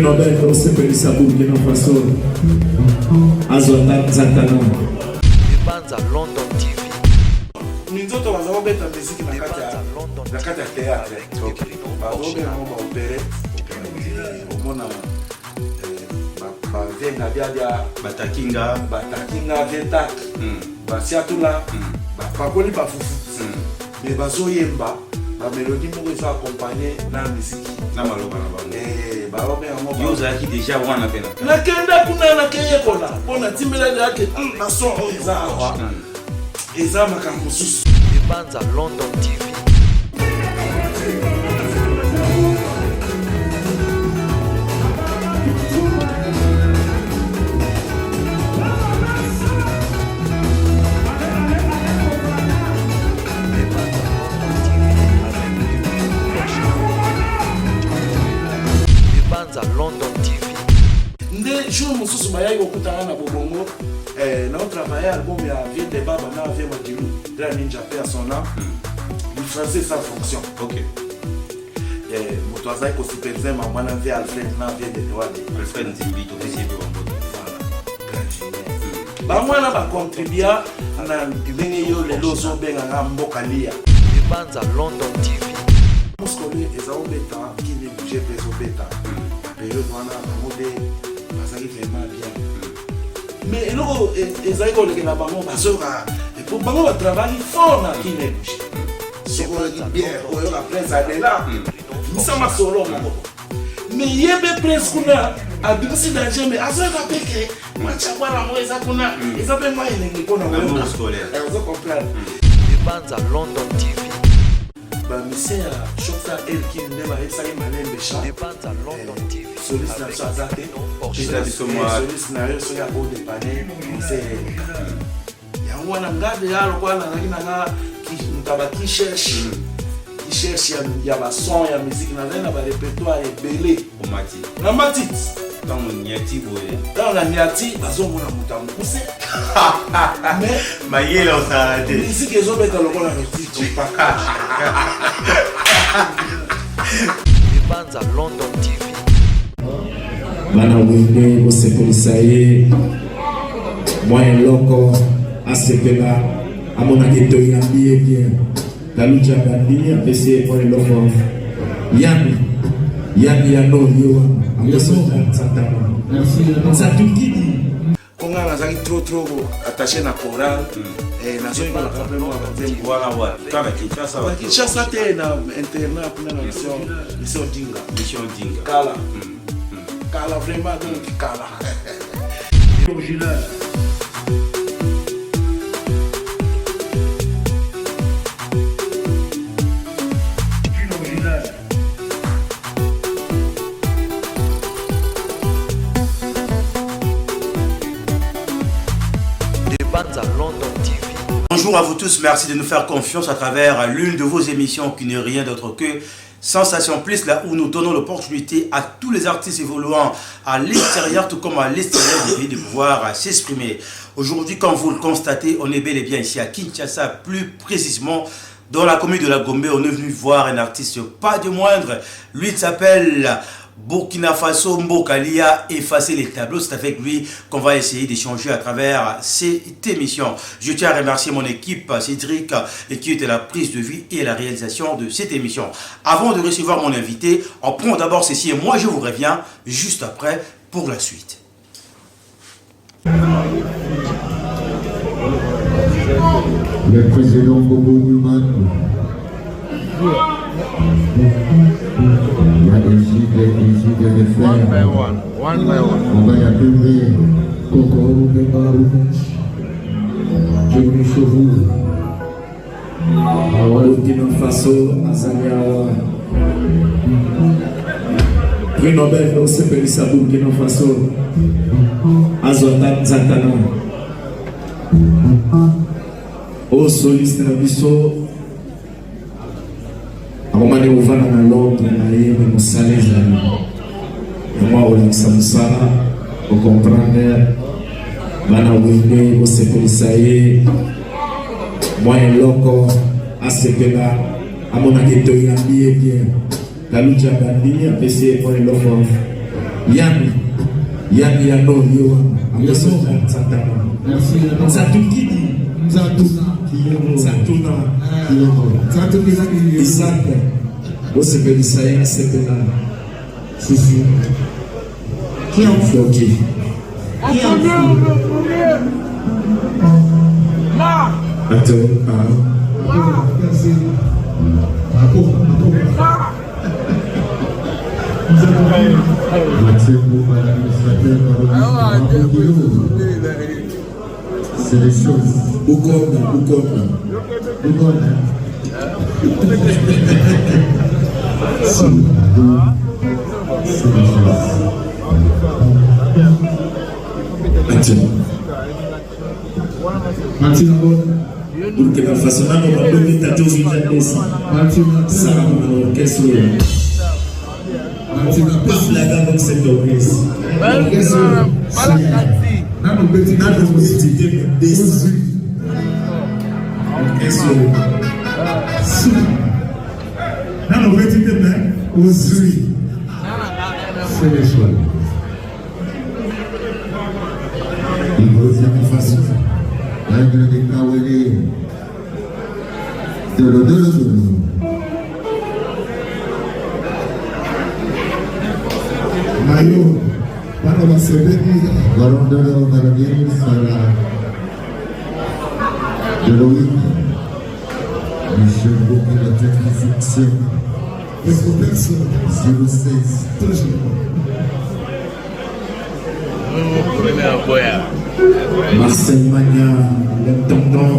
Nobel osepelisa Burkina Faso azwa ata nzatana. Ebanza London TV. Minzoto baza kobeta miziki na kati ya na kati ya théâtre. Bazobenga yango ba opérette. Omona ba vie biabia batakinga batakinga vietak basiatula bapakoli bafufu mais bazoyemba bamelodie moko eza accompagne na miziki na maloba na bango. Eh, baobe yango Yo ozalaki deja wana mpe na nakenda kuna nakeyekola mpo natimbelaki ake na son oyo eza awa eza makambo mosusu. Ebanza London TV. Ebanza London TV avec Bruno Ebanza London TV. Nde jour mosusu bayaki kokutana na Bobongo, eh, nao travaille album ya Vieux de Baba na Vieux Madilu Grand Ninja pe à son âme, du français sans fonction. Eh, moto azalaki kosupervise mama na Vieux Alfred na Vieux de Douane. Alfred Nzimbi, topesi ye mpe bambote. Voilà, grand ingénieur. Bango wana bacontribua na ndenge yo lelo ozobenganga mboka lia. Ebanza London TV. Moskole eza obeta kini bouge mpe ezobeta periode wana, bango nde bazalaki vraiment bien, mais eloko ezalaki kolekela bango, bazoyoka po bango batravali fort na kini bouge. Soki oyoki bien, oyoka Prince Adela bimisa masolo moko, mais ye mpe Prince kuna abimisi danger, mais azoyoka mpe ke mwa chakwana moko eza kuna, eza mpe mwa elengi mpona Amour koyoka. scolaire. Ozo comprendre. Ebanza London TV. Bamisie ya Shoksa Elkin nde bayebisaki Malembe Cha Ebanza London TV. Soliste na biso aza te. Pesa biso mwa- Soliste na yo soki akodepane conseil yango wana, nga deja lokola nazalaki nanga moto ya bakicherche kicherche ya bason ya musique, nazali na barepertoire ebele. Omati. Na matiti. Ntango niati boye. Ntango na niati, bazomona moto ya mokuse, mais mayele osala te. Musique ezobeta lokola metiti. Ebanza London TV. Bana Wenge kosepelisa ye mwa eloko asepela amonaki toyambi ye bien. Kaluja Bandi apesi ye mwa eloko yami yami yano ye wana apesi Santana Nsatukidi. Mpo nga nazalaki trop trop attaché na chorale, nazoyekolaka mpe mwa banzembo. Wana wapi? Kaka na Kinshasa? Na wapi? Kinshasa te, na internat kuna na mission Dinga. Mission Dinga. Kala kala vraiment, donc kala. Original. Une original. Ebanza London TV. Bonjour à vous tous, merci de nous faire confiance à travers l'une de vos émissions qui n'est rien d'autre que Sensation Plus, là où nous donnons l'opportunité à tous les artistes évoluant à l'extérieur, tout comme à l'extérieur du pays, de pouvoir s'exprimer. Aujourd'hui, comme vous le constatez, on est bel et bien ici à Kinshasa, plus précisément dans la commune de la Gombe. On est venu voir un artiste, pas de moindre. Lui, il s'appelle Burkina Faso Mbokalia, effacer les tableaux. C'est avec lui qu'on va essayer d'échanger à travers cette émission. Je tiens à remercier mon équipe, Cédric, et qui était la prise de vue et la réalisation de cette émission. Avant de recevoir mon invité, on prend d'abord ceci et moi je vous reviens juste après pour la suite. Le président Bobo Newman. Il y a des idées, des idées de faire. One by one, one by one. On va y appeler Coco Bemba Jimmy Chauveau. Burkina Faso azali awa, prix Nobel osepelisa Burkina Faso azwa ata nzatana. Oyo soliste na biso akomani kovanda na Londres na ye, me mosala ezali yango akolakisa mosala okomprendre. Bana Wenge kosepelisa ye mwa eloko asepela amonaki toyambi ye bien. Kaluja Bandi apesi ye mwa eloko. Yann Yann Yano ye wana apesi Nsatana Merci Yano. Nsatukidi Nzatuna. Nsatuna Nzatuna. Isaac bosepelisa ye asepela Sisi. Ok. Attends, ah. Merci. Mathieu Bouba, l'administrateur C'est des choses. Bukonda, Bukonda. Bukonda. C'est des choses. Attends. Martina Bon. Burkina Faso nano babeta te ozwi desi Martina. sala na orchestre oyo Martina. pas blague avec cet orchestre. Nano beti Nano beti te mais desi orchestre oyo. Nano beti te mais ozwi. C'est les choix. Burkina Faso. Règle de Kawele. Dolo dolo dolo. Mayo, bana basebeni. Ballon d'or Vladimir Salah. De Loïc. Michel Bouquet, la tête qui fonctionne. 06. Toujours. Marcel Magna, l'intendant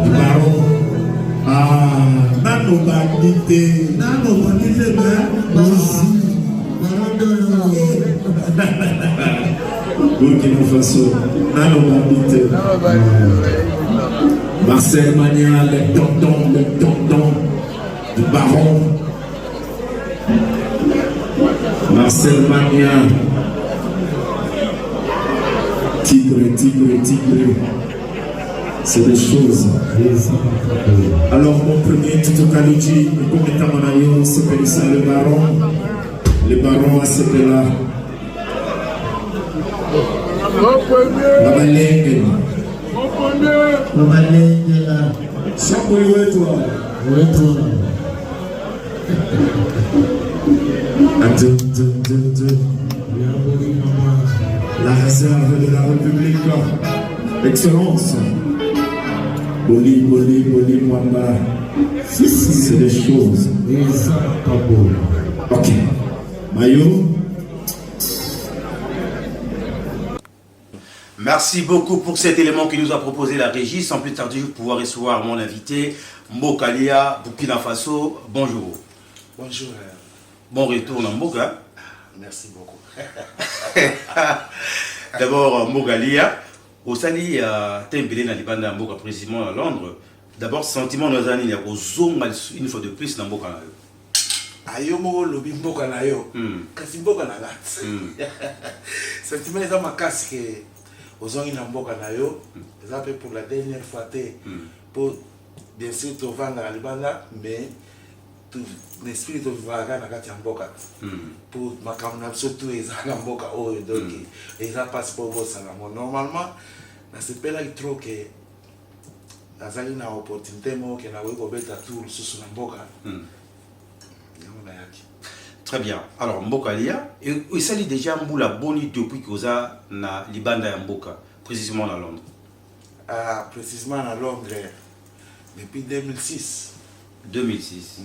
du baron. Ah, nano bandi te. Nano bandi te mais Ballon d'or. Burkina Faso, nano bandi te. Marcel Magna, l'intendant, l'intendant du baron. Marcel Magna. Tigre, tigre, tigre. C'est des choses. Alors, mon premier Tito Kalidji, comme étant mon c'est ça le baron. Le baron à là. Babalenge. Babalenge là. Chaque wetu. Wetu. Deux, deux, deux, deux. La réserve de la République. Excellence. Boli, Boli, Boli, Mwamba. C'est des choses. Ok. Mayo. Merci beaucoup pour cet élément que nous a proposé la régie. Sans plus tarder, je vais pouvoir recevoir mon invité, Mbokalia, Burkina Faso. Bonjour. Bonjour. Bon retour dans Mboka. Merci beaucoup. D'abord, Mbokalia, osali tembele na libanda ya mboka précisément à Londres. D'abord, sentiment na zani ya kozonga une fois de plus na mboka na yo. Ayo moko lobi mboka na yo. Kasi mboka na nga. Sentiment eza makasi ke ozongi na mboka na yo. Eza pe pour la dernière fois te. Po bien sûr tovandaka libanda mais na esprit tovivaka kaka na kati ya mboka po makambo na biso tu eza na mboka oyo donc eza mpasi mpo obosana yango. Normalement nasepelaki trop ke nazalaki na opportunité moko ke nakoki kobeta tour lisusu na mboka yango nayaki. Très bien. Alors Mbokalia, esali déjà mbula boni depuis koza na libanda ya mboka, précisément na Londres? Ah, précisément na Londres depuis 2006. 2006.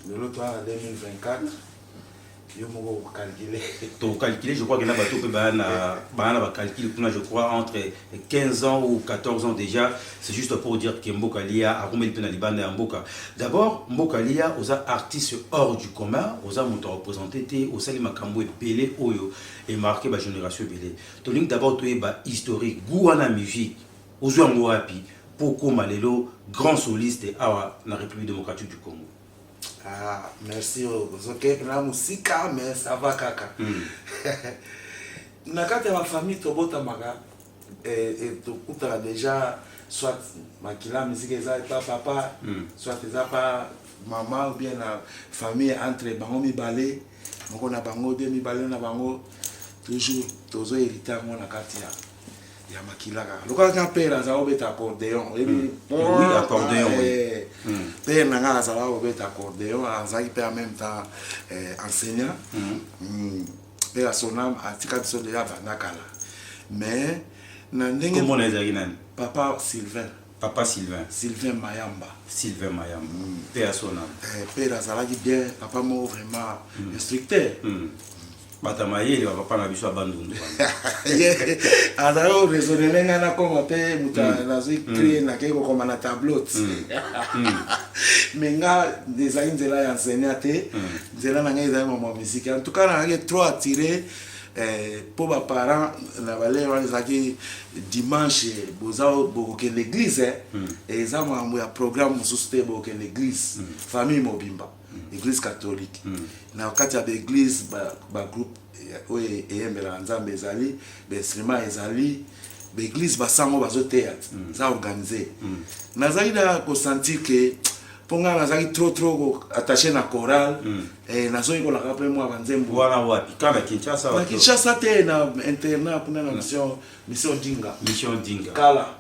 Lelo toza na 2024, yo moko okalcule. Tocalcule, je crois que na bato mpe baya na bacalcule kuna, je crois entre 15 ans ou 14 ans déjà. C'est juste pour dire que Mbokalia akomeli mpe na libanda ya mboka. D'abord, Mbokalia, oza artiste hors du commun, oza moto areprésente te, osali makambo ebele oyo emarke bagénération ebele. Tolingi d'abord toyeba historique gu wana musique ozwa yango wapi mpo okóma lelo grand soliste awa na République démocratique du Congo. Ah, merci. Ozoke na mosika, mais ça va kaka. Na kati ya bafamille tobotamaka, tokutaka déjà soit makila musique eza epa papa, soit eza pa mama, ou bien na famille entre bango mibale. Moko na bango, de mibale na bango, toujours tozo hériter yango na kati ya makila kaka. Lokola nga père azala kobeta accordéon, oyebi? Oui, accordéon, oui. Père na nga azala kobeta accordéon, azalaki mpe en même temps enseignant. Mpe asonam atika biso deja banda kala, mais na ndenge Kombo na ezalaki nani? Papa Sylvain. Papa Sylvain. Sylvain Mayamba. Sylvain Mayamba, mpe asonam. Père azalaki bien, papa moko vraiment instructeur. Bato ya mayele, bapapa na biso ya Bandundu. Azalaki koraisonner ngai nakoma mpe moto nazwi clé, nakei kokoma na tableau ti. Mais nga ezalaki nzela ya enseignant te, nzela na ngai ezali mama musique. En tout cas, nazalaki trop attiré mpo baparent na balere wana ezalaki dimanche boza bokokende église, eza makambo ya programme mosusu te, bokokende église famille mobimba, église catholique. Na kati ya baéglise, bagroupe oyo eyembelaka Nzambe ezali, bainstrument ezali, baéglise basango bazoteya te, eza organisé. Nazalaki na kosentir ke mpo ngai nazalaki trop trop attaché na chorale, nazoyekolaka mpe mwa banzembo. Wana wapi? Ka na Kinshasa? Na Kinshasa te, na internat kuna na mission Dinga. Mission Dinga. Kala.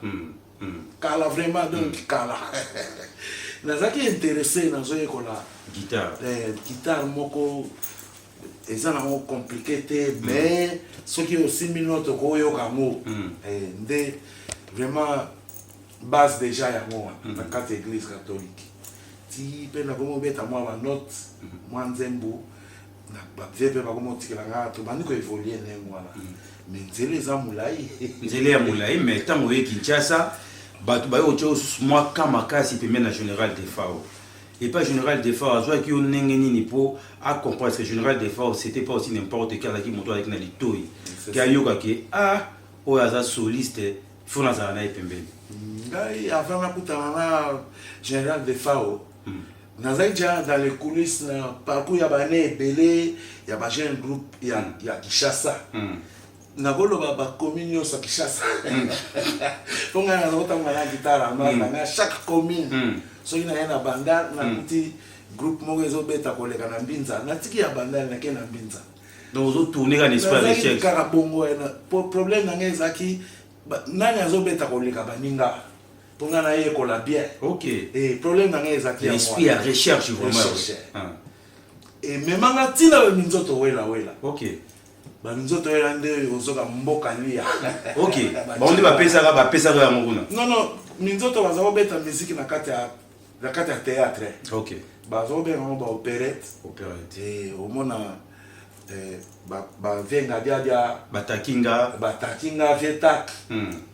Kala vraiment, donc kala nazalaki intéressé, nazoyekola guitare. Guitare moko eza nango compliqué te, mais soki osimbi note, okoyoka yango. Nde vraiment base déjà yango wana na kati ya église catholique ti mpe nakomi obeta mwa banote, mwa nzembo na bavieux mpe bakomi otikela nga, tobandi koévoluer ndenge wana, mais nzela eza molai. Nzela ya molai, mais ntango oye Kinshasa, bato baye kotia osusu mwa ka makasi pembeni na général Defao. Epa général Defao, azwaki yo ndenge nini mpo acomprendre que général Defao, c'était pas aussi n'importe qui, azalaki moto azalaki na litoi ke ayokaki: ah, oyo aza soliste, fo nazala na ye pembeni? Ngai, avant nakutana na général Defao, nazalaki déjà dans les coulisses na parcours ya bane ebele ya bajeune groupe ya Kinshasa. Nakoloba bacommune nyonso ya Kinshasa, mpo ngai naza kotambola na guitare na ngai chaque commune. Soki naye na Bandal, nakuti groupe moko ezobeta koleka na Mbinza, natiki ya Bandal, nake na Mbinza. Donc ozotourne kaka na esprit ya Nazalaki recherche. Kaka bongo problème na ngai ezalaki nani azobeta koleka baninga, mpo ngai nayekola bien. Problème na ngai ezalaki yango Esprit ya wana. recherche vraiment. Recherche. Ememanga ntina baminzoto welawela. Baminzoto wela nde ozoka mboka lia. Ok, bango nde bapesaka yango kuna? Non, minzoto baza kobeta musique na kati ya théâtre. Baza kobenga yango baopérette. Opérette. Omona bavenga diadia. Batakinga. Batakinga, vietak,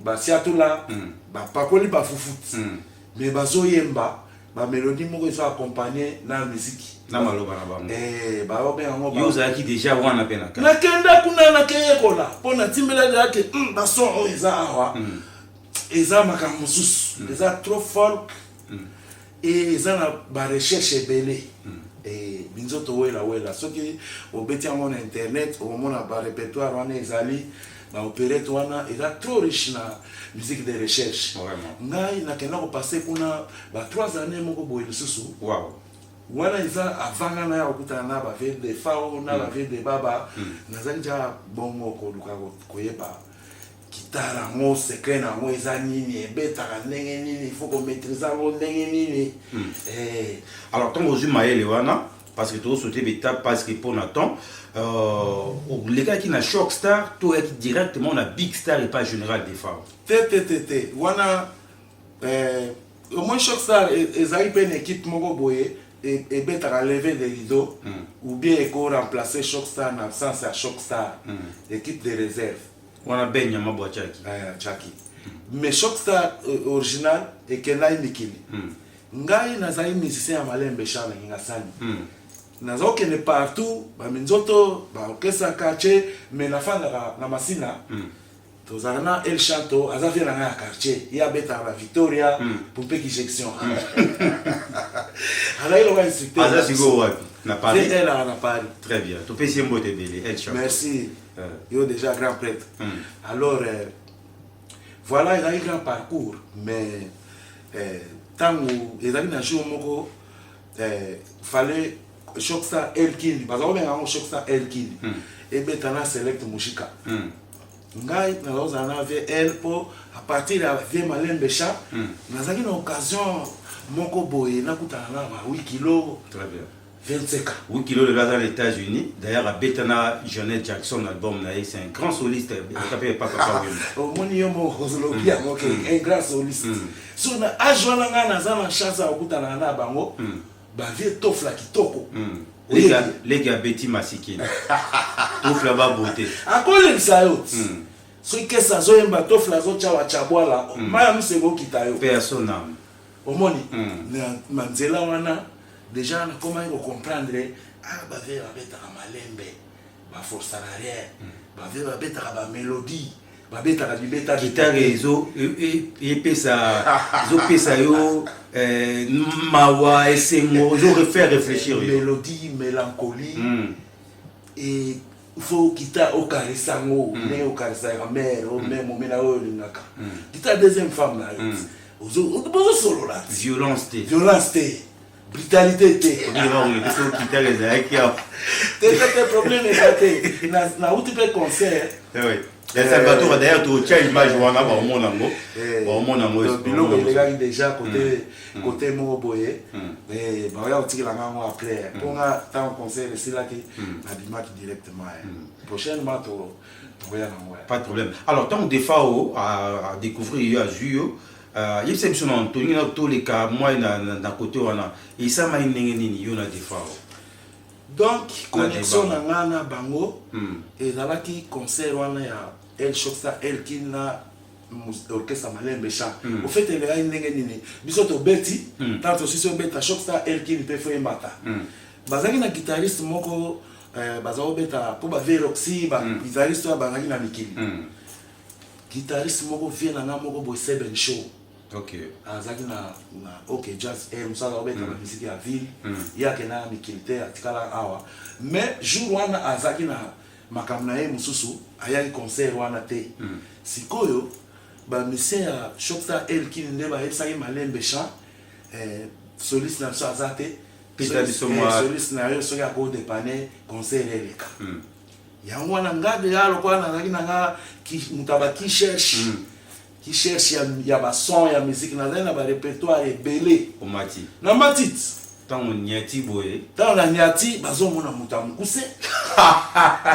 basiatula, bapakoli bafufuti, mais bazoyemba bamélodie moko eza accompagné na musique. Na maloba na bango. Baobenga yango Yo ozalaki déjà wana mpe na kati? Nakenda kuna, nakeyekola mpo natimbela ke bason oyo eza awa eza makambo mosusu, eza trop folk e eza na barecherche ebele. Minzoto wela wela, soki obeti yango na internet, okomona barépertoire wana ezali, baopérette wana eza trop riche na musique de recherche. Ngai nakenda kopasser kuna ba 3 années moko boye lisusu. Wana eza avant nga naya kokutana na bavieux Defao na bavieux de baba. Nazali ja bongo koluka koyeba guitare yango, secret na yango eza nini, ebetaka ndenge nini, il faut komaîtrise yango ndenge nini. Alors, ntango ozwi mayele wana, parce que tozosauter baétape parce que mpo na temps, olekaki na Choc Star to oyaki directement na Big Star epa général Defao? Te, te, te, te, wana au moins Choc Star ezalaki mpe na équipe moko boye ebetaka lever de rideau ou bien eko remplacer Choc Star na absence ya Choc Star, équipe de réserve. Wana Ben Nyama Bwachaki. Chaki. Mais Choc Star original ekendaki mikili. Ngai nazali musicien ya Malembe Charles Ngingasani. Naza kokende partout, baminzoto, baorchestre ya quartier, mais nafandaka na Masina. Tozalaka na El Chanto, aza vieux na ngai ya quartier, ye abetaka na Victoria, pompe injection, azalaki lokola instructeur. Aza sikoyo wapi, na Paris? Vieux El aka na Paris. Très bien, topesi ye mbote ebele, El Chanto. Merci. Yo déjà grand prêtre. Alors voilà, ezalaki grand parcours, mais ntango ezalaki na jour moko, fallait Choc Stars Elkin, baza kobenga yango Choc Stars Elkin, ebeta na Select Mushika. Ngai nazozala na VL mpo à partir ya vie Malembe Cha, nazalaki na occasion moko boye nakutana na ba 8 kilo. Très bien. 25 ans. 8 kilo lelo aza na États-Unis. D'ailleurs, abeta na Janet Jackson album na ye. C'est un grand soliste, ata mpe papa Wemba. Omoni, yo moko ozolobi yango ke un grand soliste. So na age wana, ngai naza na chance ya kokutanaka na bango, bavieux Tofla kitoko. Leki abeti masikini, Tofla babote. Akolekisa yo ti soki kese azoyemba, Tofla azotya wacabwala, mai ya miso ekokita yo. Mpe ya sonam. Omoni, na nzela wana déjà nakomaki kocomprendre: ah, bavieux babetaka malembe, baforçaka rien, bavieux babetaka bamélodie, babetaka bibeta. Guitare ezo epesa, ezopesa yo mawa, esengo, ezo faire réfléchir yo. Mélodie, mélancolie. Et faut guitare okarisa yango ndenge okarisaka mare o mare momela oyo olingaka. Guitare, deuxième femme na yo, bozosolola. Violence te. Violence te, brutalité te. Biso guitare ezalaki awa. Te, te, te, problème eza te. Nauti mpe concert. Ya Salvatore. D'ailleurs, totya image wana, baomona yango, baomona yango. Biloko elekaki déjà côté côté moko boye, baoya kotikelanga yango après, mpo nga ntango concert esilaki, nabimaki directement. Prochainement tokoya nango. Pas de problème. Alors, ntango Defao adécouvrir yo, azwi yo, yebisa biso na tolingi na toleka mwa na côté wana, esamai ndenge nini yo na Defao? Donc connexion na nga na bango ezalaki concert wana ya El Choc Stars Elkin na orchestre Malembe Chant. Au fait, elekaki ndenge nini? Biso tobeti, ntango tosisi obeta, Choc Stars Elkin mpe fo yembata. Bazalaki na guitariste moko, baza kobeta mpo bavieux Roxy, baguitariste oyo bazalaki na mikili. Guitariste moko, vieux na nga moko boye, Seben Show. Azalaki na OK Jazz e mosala, akobeta bamusike ya ville. Ye akendaka mikili te, atikala awa. Mais jour wana azalaki na makambo na ye mosusu, ayaki concert wana te. Sikoyo bamusicien ya Choc Stars Elkin nde bayebisaki Malembe Chant: soliste na biso aza te. Soliste na yo soki akodépanner, concert eleka. Yango wana nga deja lokola nazalaki na nga moto ya bakicherche qui cherche ya bason ya musique, nazali na barépertoire ebele. Omati. Na matiti. Ntango niati boye. Ntango na niati, bazomona moto ya mokuse,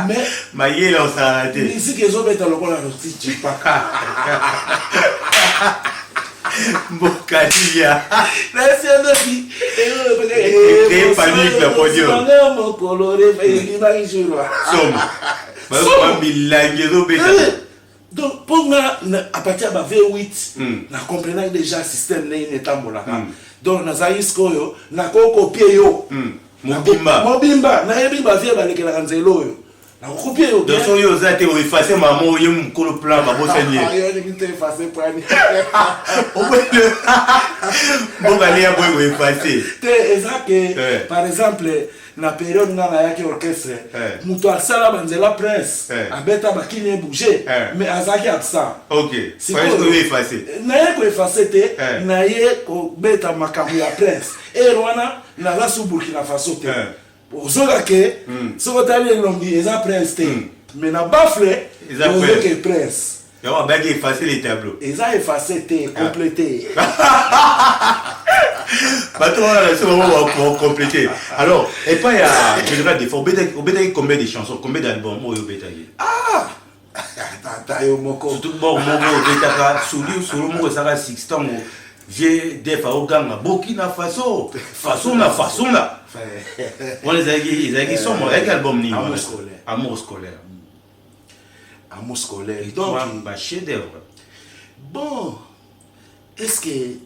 mais mayele osalaka te. Musique ezobeta lokola Roti Chipaka. Mbokalia. Nasiandoki. Panique na podium. Mokolo ebimaki jour. Somo, milangi ezobeta. Donc mpo nga, à partir ya ba V8, na comprenaki déjà système ndenge nini etambolaka. Donc nazalaki sikoyo nakocopier yo. Mobimba. Mobimba. Nayebi bavieux balekelaka nzela oyo, nakocopier yo. Donc soki oza te, oeffacer mama oye mokolo plan, babosani ye. Yo olingi te effacer prani. Mboka lia boye koeffacer. Te, eza ke par exemple na période nga nayaki orchestre, moto asala banzela Prince, abeta bakini ebouge, mais azalaki absent. Naye koeffacer te, naye kobeta makambo ya Prince. Ere wana naza su Burkina Faso te. Ozoka ke soki otali elongi, eza Prince te, mais na baffle ozoke Prince. Yango abaki effacer les tableaux. Eza effacer te, compléter. Bato wana na biso bango bacompléter. Alors, epai ya général Defao, obetaki combien de chansons, combien d'album oyo obetaki? Ah, tata, yo moko. Surtout bor moko obetaka soli solo moko ezalaka six, ntango vieux Def aoganga Burkina Faso, faso na faso na wana, ezalaki somo. Ezalaki album nini? Amour scolaire. Amour scolaire. Amour scolaire. Donc ba chef d'œuvre. Bon, est ce que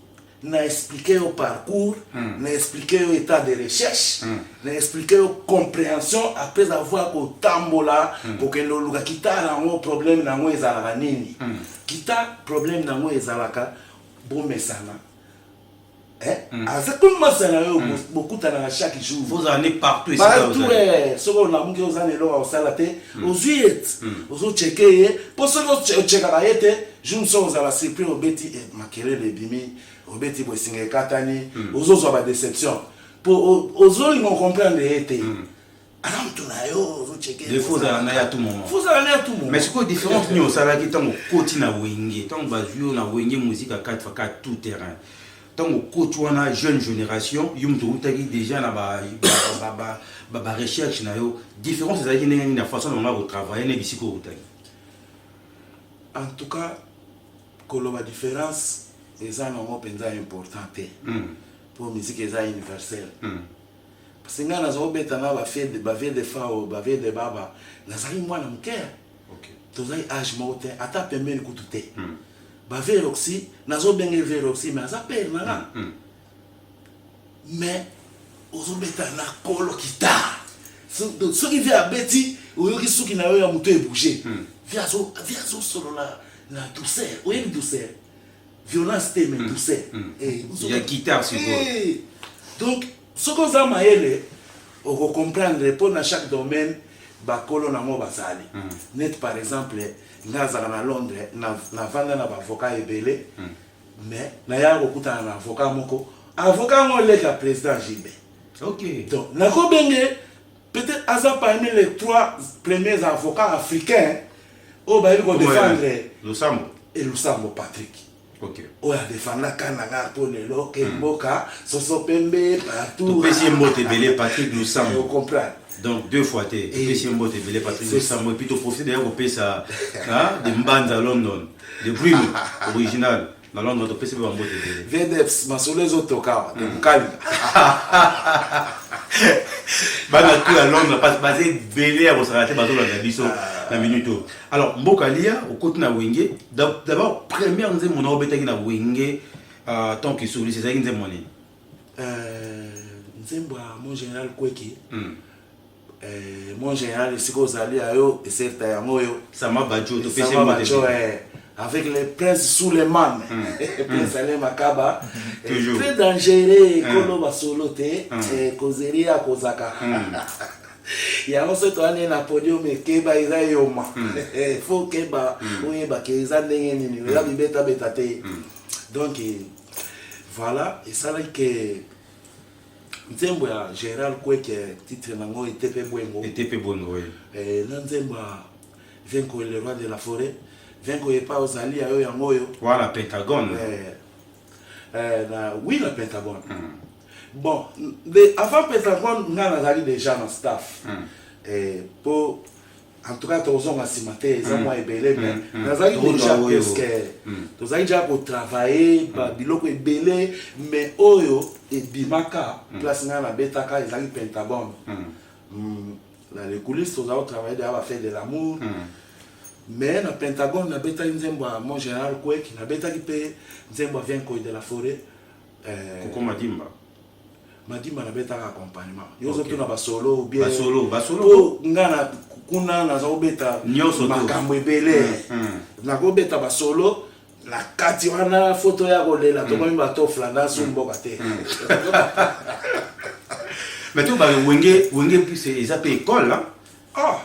na expliqué yo parcours, na expliqué yo état de recherche, na expliqué yo compréhension après avoir kotambola, kokende oluka guitare yango, problème na yango ezalaka nini? Guitare, problème na yango ezalaka bomesana. Aza comme masala oyo bokutanaka chaque jour. Ozala ne partout. Partout. Soki olamuki, oza na eloko ya kosala te, ozwi ye, ozochecker ye, mpo soki ocheckaka ye te, jour mosusu ozala surpris, obeti, makelele ebimi, obeti boye, esinga ekatani, ozozwa badéception. Po ozolinga ocomprendre ye te. Aza moto na yo, ozocheke. Il faut ozala na ye à tout moment. Faut ozala na ye à tout moment. Mais sikoyo différence nini osalaki ntango okoti na Wenge, ntango bazwi yo na Wenge Musica 4x4 tout terrain, ntango okoti wana jeune génération, yo moto outaki déjà na ba recherche na yo, différence ezalaki ndenge nini na façon na bango ya kotravailler na bisika outaki? En tout cas, koloba différence eza nango mpenza important te, mpo musique eza universelle. Parce que ngai naza kobeta na bavieux de Fao, bavieux de Baba, nazalaki mwana moke. Tozali age moko te, ata pembeni kutu te. Bavieux Roxy, nazobenge vieux Roxy, mais aza père na nga. Mais ozobeta na kolo guitare, soki vieux abeti, oyoki suki na yo ya moto ebouge. Vieux azosolola na douceur, oyebi douceur, violence te, mais douceur. Ya guitare sikoyo. Donc soki oza mayele, okocomprendre, mpo na chaque domaine bakolo nango bazali. Net par exemple, nga azala na Londres, navanda na baavocat ebele, mais naya kokutana na avocat moko, avocat yango oleka président JB. Donc nakobenge peut-être aza parmi les trois premiers avocats africains oyo bayebi kodéfendre. Lusambo. Elusambo Patrick. Oyo adefendaka na nga mpo lelo ke mboka soso pembe partout. Topesi ye mbote ebele, Patrick Lusambo. Ocomprendre. Donc deux fois te, topesi ye mbote ebele, Patrick Lusambo. Et puis toprofite d'ailleurs kopesa de Mbanza London, de Bruno original na Londres, topesi mpe bambote ebele. Vdps masolo ezotoka awa de mokali. Bana tu ya Londres, parce baza ebele ya kosala te, bazolanda biso na minute oyo. Alors mboka lia, okoti na Wenge, d'abord première nzembo na obetaki na Wenge tant que soliste ezalaki nzembo nini? Nzembo ya mon général Kweki. Mon général, esika ozali ya yo eserta yango oyo. Sama Bajo, topesi Sama Bajo, avec le prince Suleiman, prince Alain Makaba. Toujours. Très dangereux, ekolo basolo te, kozeri ya kozaka yango. Soki toyani na podium, ekeba, eza yoma, faut keba, oyebake eza ndenge nini, eza bibetabeta te. Donc voilà, esalaki ke nzembo ya général Kweke, titre nango Etepe Bwengo. Etepe Bwengo, oui. Na nzembo ya Venko, le roi de la forêt, Venko epa ozali ya yo yango oyo. Wana Pentagone. Na, oui, na Pentagone. Bon, de, avant Pentagone, nga nazali déjà na staff. Po en tout cas tozonga nsima te, eza mwa ebele, mais nazalaki déjà presque, tozalaki déjà kotravaille biloko ebele, mais oyo ebimaka place ngai nabetaka ezalaki Pentagone. Na les coulisses tozala kotravaille déjà bafait de l'amour, mais na Pentagone nabetaki nzembo ya mon général Kwek, nabetaki mpe nzembo ya Vienkoy de la forêt. Koko Madimba. Madimba nabetaka accompagnement. Yo ozotuna basolo ou bien? Basolo, basolo. Po nga na kuna naza kobeta Nyonso to. Makambo ebele. Nakobeta basolo na kati wana, foto ya kolela, tokomi batofla su mboka te. Mais to ba Wenge, Wenge plus eza pe école, hein? Ah,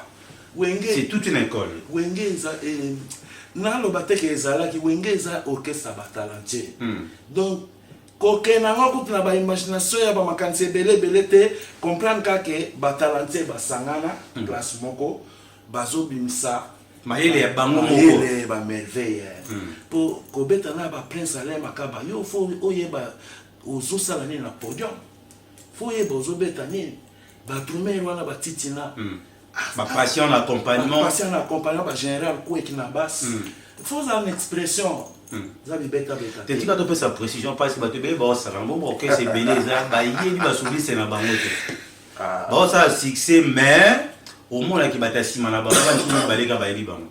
Wenge. C'est toute une école. Wenge eza, naloba te ke ezalaki, Wenge eza orchestre ya batalentueux. Donc kokende yango kutu na baimagination ya bamakanisi ebele ebele te, comprendre kaka batalentueux basangana place moko, bazobimisa mayele ya bango moko. Mayele bamerveille. Mpo kobeta na baprince Alain Makaba, yo faut oyeba ozosala nini na podium, faut oyeba ozobeta nini, badrummer wana batitina. Bapatient na accompagnement. Bapatient na accompagnement, bagénéral Kweki na basse, faut ozala na expression, eza bibetabeta. Te, tika topesa précision, parce que bato ebele baosala yango, baorchestre ebele eza bayebi basoliste na bango te, baosala succès, mais omonaki bato ya nsima na bango baniki mibale kaka bayebi bango.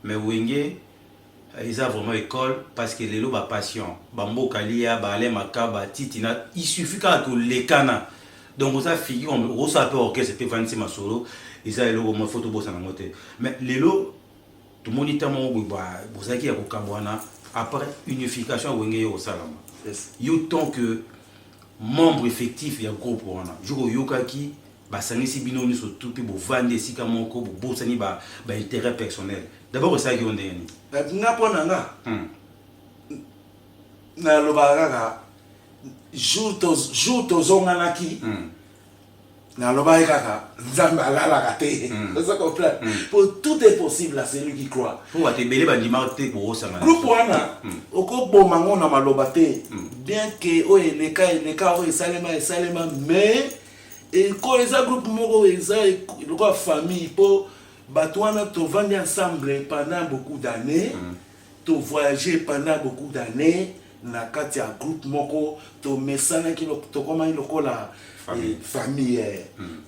Mais Wenge eza vraiment école, parce que lelo bapatient bamboka lia, baalain Makaba, titina, il suffit kaka kolekana, donc oza figure, okosala mpe orchestre mpe vandisi masolo, eza eloko mo faut tobosana yango te. Mais lelo tomoni ntango moko boye bozalaki ya kokabwana, après unification ya Wenge ye kosalama, yo tant que membre effectif ya groupe wana, jour oyokaki basangisi bino nyonso tu mpe bovandi esika moko, bobosani baintérêt personnel d'abord, esalaki yo ndenge nini? Nga, mpo na nga, nalobaka kaka. Jour jour tozonganaki, nalobaki kaka Nzambe alalaka te. Oza comprendre? Po tout est possible à celui qui croit. Po bato ebele bandimaka te bokosangana. Groupe wana, okoboma ngo na maloba te. Bien que oyo eleka eleka, oyo esalema esalema, mais eko eza groupe moko eza lokola famille, mpo bato wana tovandi ensemble pendant beaucoup d'années, tovoyage pendant beaucoup d'années na kati ya groupe moko, tomesanaki, tokomaki lokola famille. Famille.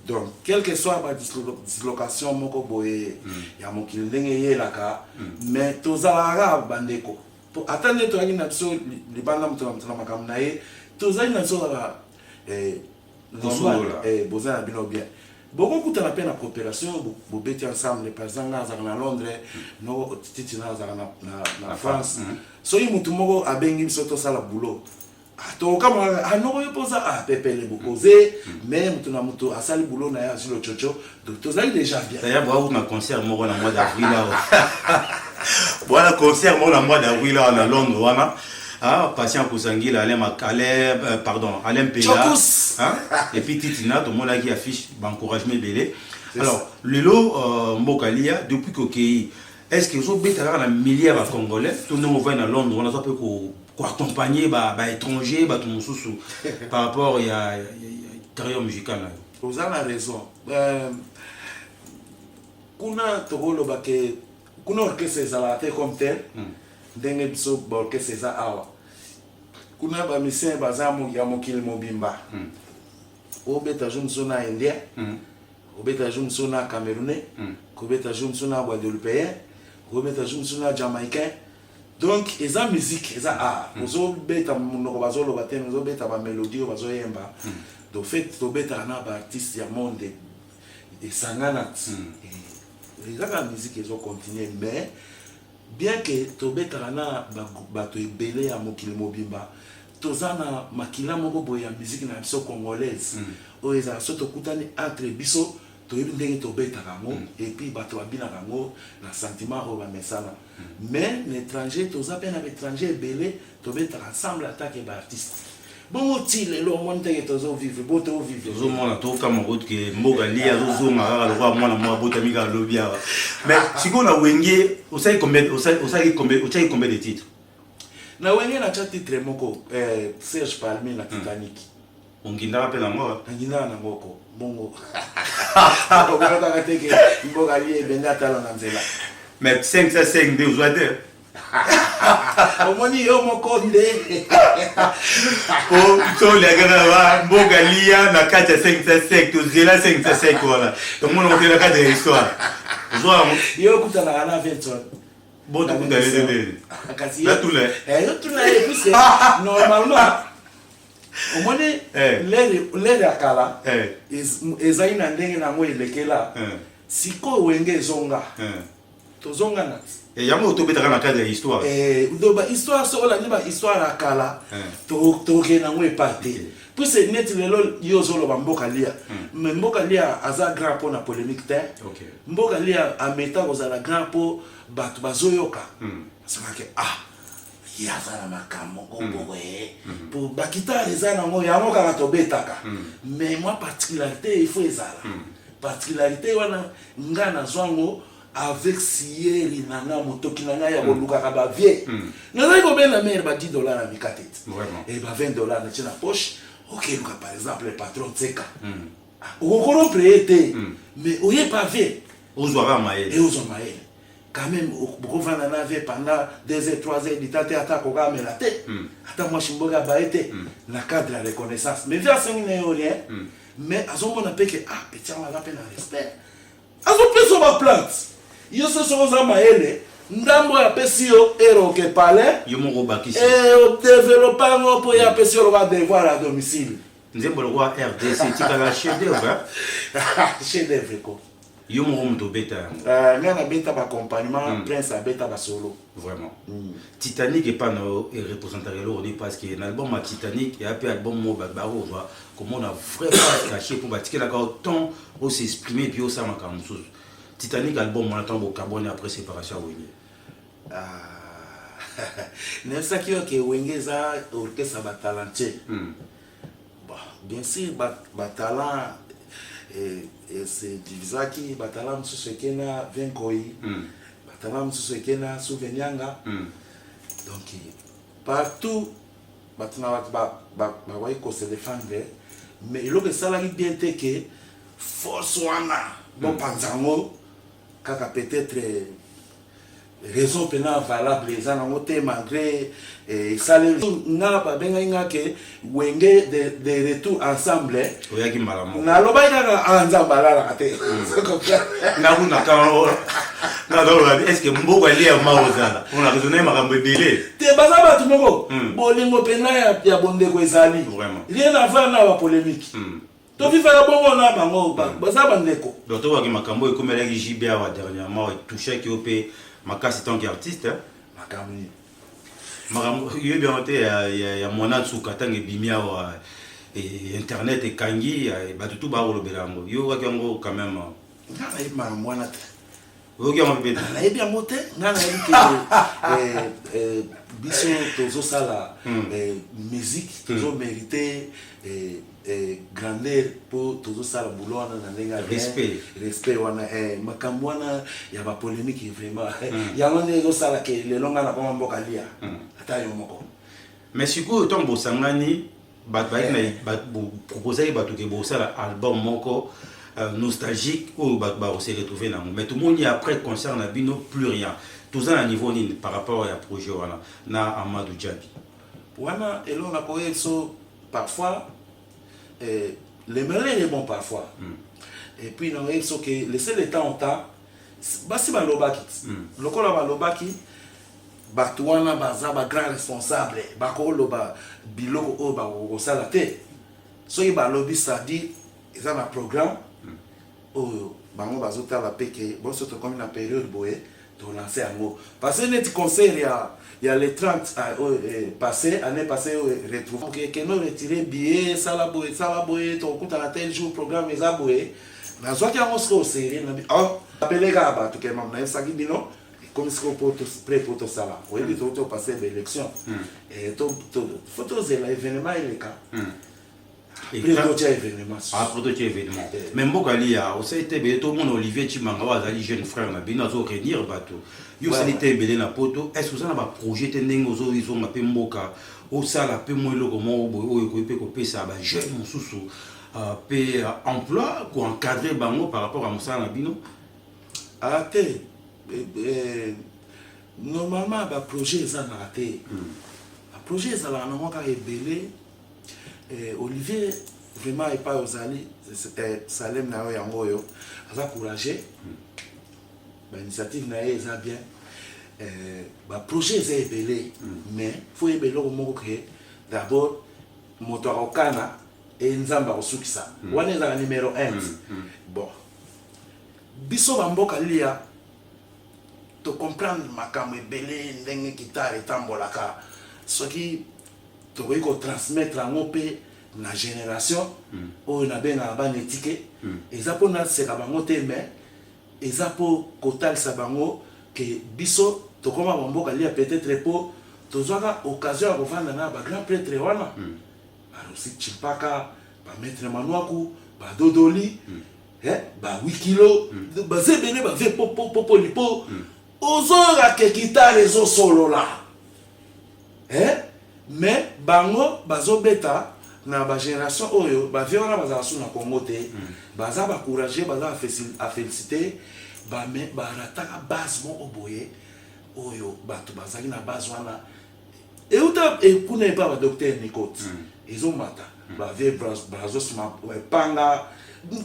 Donc quel que soit badislocation moko boye ya mokili ndenge eyelaka, mais tozalaka kaka bandeko. Po ata nde toyaki na biso libanda, moto na moto na makambo na ye, tozali na biso kaka normal. Kosolola. Boza na bino bien, bokokutana mpe na coopération, bobeti ensemble. Par exemple, nga azalaka na Londres, no titi na azalaka na France. Soki motu moko abengi biso tosala boulot, tokokamwa kaka: "Ah, noko, yo mpoza pepele bokoze." Mais moto na moto asali boulot na ye, azwi lochocho, donc tozali déjà bien. D'ailleurs, boa na concert moko na mois d'avril awa, boa na concert moko na mois d'avril awa na Londres wana. Ah, Patient Kusangila, Alain, Alain pardon, Alain Pela. Chokous. Hein? Et puis Titina, tomonaki affiche, encouragement ebele. Alors, lelo Mboka Lia, depuis qu'okei, est-ce que ozobeta kaka na milliers ya bacongolais to ndenge ovai na Londres wana, oza mpe koaccompagner baétranger, bato mosusu, par rapport ya carrière musicale na yo? Oza na raison. Kuna tokoloba ke kuna orchestre ezalaka te comme tel, ndenge biso baorchestre eza awa. Kuna bamusicien baza ya mokili mobimba. Obeta jour mosusu na Indien, obeta jour mosusu na Camerounais, kobeta jour mosusu na Guadeloupéen, kobeta jour mosusu na Jamaïcain. Donc eza musique, eza art. Ozobeta monoko bazoloba te, mais ozobeta bamélodie oyo bazoyemba. Donc fait tobetaka na baartiste ya monde esangana ti. Eza kaka musique ezocontinue. Mais bien que tobetaka na bato ebele ya mokili mobimba, toza na makila moko boye ya musique na biso congolaise oyo ezala so tokutani entre biso, toyebi ndenge tobetaka yango, et puis bato babinaka yango na sentiment oyo bamesana. Mais na étranger, toza mpe na baétranger ebele, tobetaka ensemble atake baartiste bongo. Ti lelo omoni teke tozovivre bo tovivre. Tozomona, tokama ke Mboka Lia azozonga kaka lokola mwana moko abotami kaka lobi awa. Mais sikoyo na Wenge osali combien, osali combien, otiaki combien de titres? Na Wenge natya titre moko, Serge Palmi na Titanic. Ongindaka mpe nango? Nangindaka nango ko bongo, okoyokaka te ke Mboka Lia ebende atala na nzela. Mais 5 5 nde ozwa te? Omoni, yo moko nde. Po toliaka na Mboka Lia na kati ya 5 5, tozela 5 5 wana, tomona mote na kati ya histoire ozwa yango. Yo okutanaka na Velton. Bo tokuta ye te. Kasi Natuna ye. Yo tuna ye, puisque normalement omoni lere ya kala ezali na ndenge nango elekela. Sikoyo Wenge ezonga, tozonga na Yango tobetaka na cadre ya histoire. Donc bahistoire, soki olandi bahistoire ya kala, tokokende yango epai te, puisque neti lelo yo ozoloba Mboka Lia, mais Mboka Lia aza grand mpo na polémique te. Mboka Lia ameta kozala grand mpo bato bazoyoka asokake: "Ah, ye aza na makambo moko boye." Po bakitare eza nango yango kaka tobetaka, mais mwa particularité il faut ezala. Particularité wana nga nazwa yango avec sieri na nga, motoki na ngai ya kolukaka bavie. Nazali kobenda mere ba 10 $ na mikate ti e ba 20 $ natie na poche. Okeluka par exemple patron Tseka, okocorrompre ye te, mais oye pa vie. Ozwaka mayele. E ozwa mayele quand même. Bokovanda na vie pendant 2 heures, 3 heures dita te, ata akoka amela te, ata mwasi mboka abaye te, na cadre ya reconnaissance. Mais vie asengi na yo rien, mais azomona mpe ke: "Ah, petit yango aza mpe na respect, azopesa yo baplante." Yo so soki oza mayele, ndambo oyo apesi yo eroke palais. Yo moko obakisi. Odéveloppe yango, mpo ye apesi yo lokola devoir à domicile. Nzembo lokola RDC etikala chef d'œuvre. Chef d'œuvre ko. Yo moko moto obeta yango? Ngai nabeta baaccompagnement, Prince abeta basolo. Vraiment. Titanic epa na yo ereprésentaka eloko nini? Parce que na album ya Titanic eya mpe album moko bato bakozwa komona vrai face caché, mpo batikelaka yo temps os'exprime, puis osala makambo mosusu. Titanic, album wana, ntango bokabwani après séparation ya Wenge. Ah. Nayebisaki yo ke Wenge eza orchestre ya ba talentueux. Bon, bien sûr ba talent se divisaki, ba talent mosusu eke na Vieux Nkoyi, ba talent mosusu eke na Souve Nianga. Donc partout bato na bato bakoki ko se defendre, mais eloko esalaki bien te ke force wana bopanza yango kaka, peut-être raison mpena valable eza nango te, malgré esaleli nga babengaki nga ke Wenge de retour ensemble. Oyaki mbala moko. Nalobaki kaka a Nzambe alalaka te. Nakunaka nazoloba, est ce que mboka elia ma ozala mpona raisonne makambo ebele? Te, baza bato moko, bolingo mpena ya bondeko ezali. Rien à voir na bapolémique. Tovivaka bongo na bango, baza bandeko. Donc tobaki makambo oyo ekomelaki JB awa dernièrement, etouchaki yo mpe makasi tant que artiste? Makambo nini? Makambo yoyebi yango te, ya mwana nsuka, ntango ebimi awa, internet ekangi, bato tu bakolobela yango. Yo okaki yango quand même? Nga nayebi makambo wana te. Oyoki yango mpe te? Nayebi yango te. Nga nayebi ke biso tozosala musique, tozomérite grandeur mpo tozosala boulot wana na ndenge ya bien. Respect. Respect wana, makambo wana ya bapolémique, vraiment yango nde ezosala ke lelo nga nakoma mboka lia ata yo moko. Mais sikoyo ntango bosangani, bato bayaki na proposaki bato ke bosala album moko nostalgique oyo bato bakose retrouver nango, mais tomoni après concert na bino, plus rien. Toza na niveau nini par rapport ya projet wana na Amadou Diaby? Wana eloko nakoyeba so, parfois le malheur est bon parfois. Et puis nakoyebi so ke laisser le temps au temps. Basi balobaki, lokola balobaki, bato wana baza bagrand responsable, bakoloba biloko oyo bakokosala te. Soki balobi, c'est-à-dire eza na programme oyo bango bazotala mpe ke boso tokomi na période boye, tolance yango, parce que neti concert ya le 30, ah, oyo, passé, année passée, oyo retrouve ke keno retire billet, sala boye, sala boye, tokokutana tel jour, programme eza boye. Nazwaki yango sikoyo série na oh, apele kaka bato ke mama nayebisaki bino, ekomi sikoyo po prêt po tosala. Oyebi, touti opase baélection, faut tozela événement eleka, après totya événement. Après totya événement. Mais mboka lia osali te ebele. Tomona Olivier Chimanga oyo azali jeune frère na bino, azoréunir bato. Yo osali te ebele na poto. Est ce oza na baprojet te, ndenge ozozonga mpe mboka, osala mpe mwa eloko moko boye oyo ekoki mpe kopesa bajeune mosusu mpe emploi, koencadre bango par rapport à mosala na bino? Ah te, normalement baprojet ezangaka te. Baprojet ezalaka nango kaka ebele. Olivier, vraiment epai ozali, salem na yo yango oyo, aza courageux, bainitiative na ye eza bien. Baprojet eza ebele, mais faut yeba eloko moko ke d'abord moto akokana e Nzambe akosukisa. Wana ezalaka numéro 1. Bon, biso bamboka lia tocomprendre makambo ebele, ndenge guitare etambolaka, soki tokoki kotransmettre yango mpe na génération oyo nabengaka bana etike. Eza mpo naseka bango te, mais eza mpo kotalisa bango ke biso tokóma bamboka lia, peut-être mpo tozwaka occasion ya kovanda na bagrand prêtre wana, barosi Chimpaka, bamaître Manwaku, badodoli, bawikilo, baza ebele, bave popolipo. Ozoyoka ke guitare ezosolola, mais bango bazobeta na bagénération oyo bavie wana bazala su na Congo te. Baza bacourage, baza afélicité, barataka base moko boye oyo bato bazalaki na base wana euta kuna epa badocteur Nicot, ezomata bavie Brazos Panga.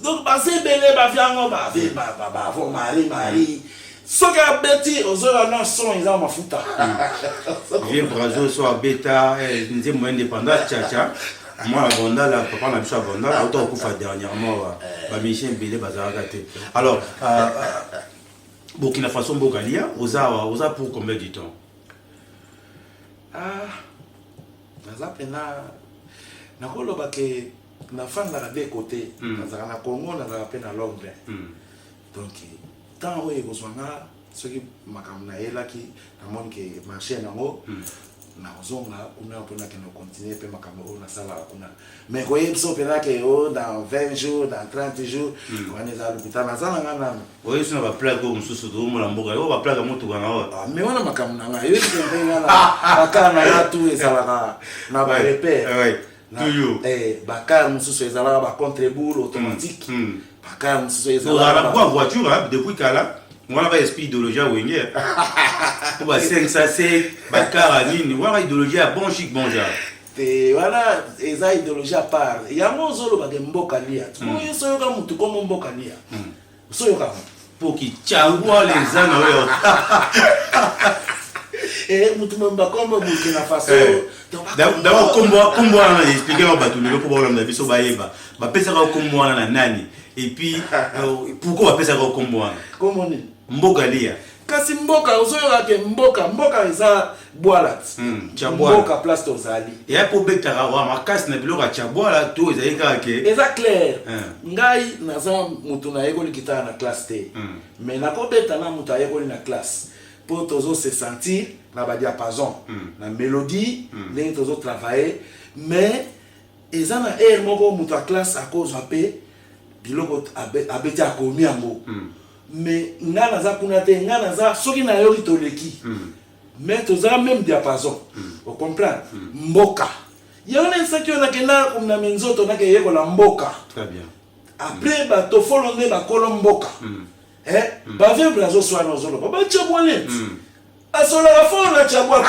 Donc baza ebele, bavie yango, bavie bavo Marie Marie, soki abeti, ozoyoka na son eza mafuta. Vieux Brazos oyo abeta nzembo indépendance chacha, mwana Bondala, papa na biso ya Bondala, auta kokufa dernièrement. Bamusicien ebele bazalaka te. Alors Burkina Faso, mboka lia, oza awa, oza pour combien du temps? Ah, naza mpena, nakoloba ke nafandaka de côté. Nazalaka na Congo, nazalaka mpe na Londres. Donc temps oyo ekozwa nga. Soki makambo nayelaki, namoni ke marché nango, nakozonga kuna mpo nakende kocontinue mpe makambo oyo nasalaka kuna. Mais koyebi biso mpenza ke o dans 20 jours, dans 30 jours, wana eza lokuta. Naza na nga nano. Oyebi so na baplaque oyo mosusu tozomona mboka oyo, baplaque ya motuka na oyo. Ah, mais wana makambo na ngai, yoyebi mpe nga na bacar na nga tu ezalaka na barepère. Toujours. Bacar mosusu ezalaka bacontreboule automatique, bacar mosusu ozala ezalaka kwa voiture, hein, depuis kala wana ba esprit idéologie ya Wenge po ba 507, bacar nini wana, idéologie ya bon chic, bon genre. Te, wana eza idéologie à part. Yango ozolobaka mboka lia oyo, soyoka motu kombo mboka lia, osoyoka motu. Po kichangwala eza na oyo. Motu bakombo Burkina Faso. D'abord, kombo wana na expliquer na bato lelo mpo baolanda biso bayeba bapesaka kombo wana na nani, et puis pourquoi bapesaka kombo wana. Kombo nini? Mboka lia. Kasi mboka, ozoyoka ke mboka, mboka eza bwala ti. Tchabwala. Mboka place tozali. Eya mpo obetaka wa makasi na biloko ya Tchabwala to ezali kaka ke? Eza clair. Ngai naza motu nayekoli guitare na classe te, mais nakobeta na moto ayekoli na classe mpo tozo se sentir na badiapason, na mélodie, ndenge tozotravaille. Mais eza na aire moko, moto ya classe akozwa mpe biloko abeti, akomi yango. Mais ngai naza kuna te. Ngai naza, soki nayoki toleki, mais toza même diapason, ocomprendre. Mboka yango nayebisaki yo, nakenda na minzoto, nakeyekola mboka. Très bien. Après batofolo nde bakolo mboka. Bavie azoswana, ozoloba bacabwa neti asolaka fort na cabwa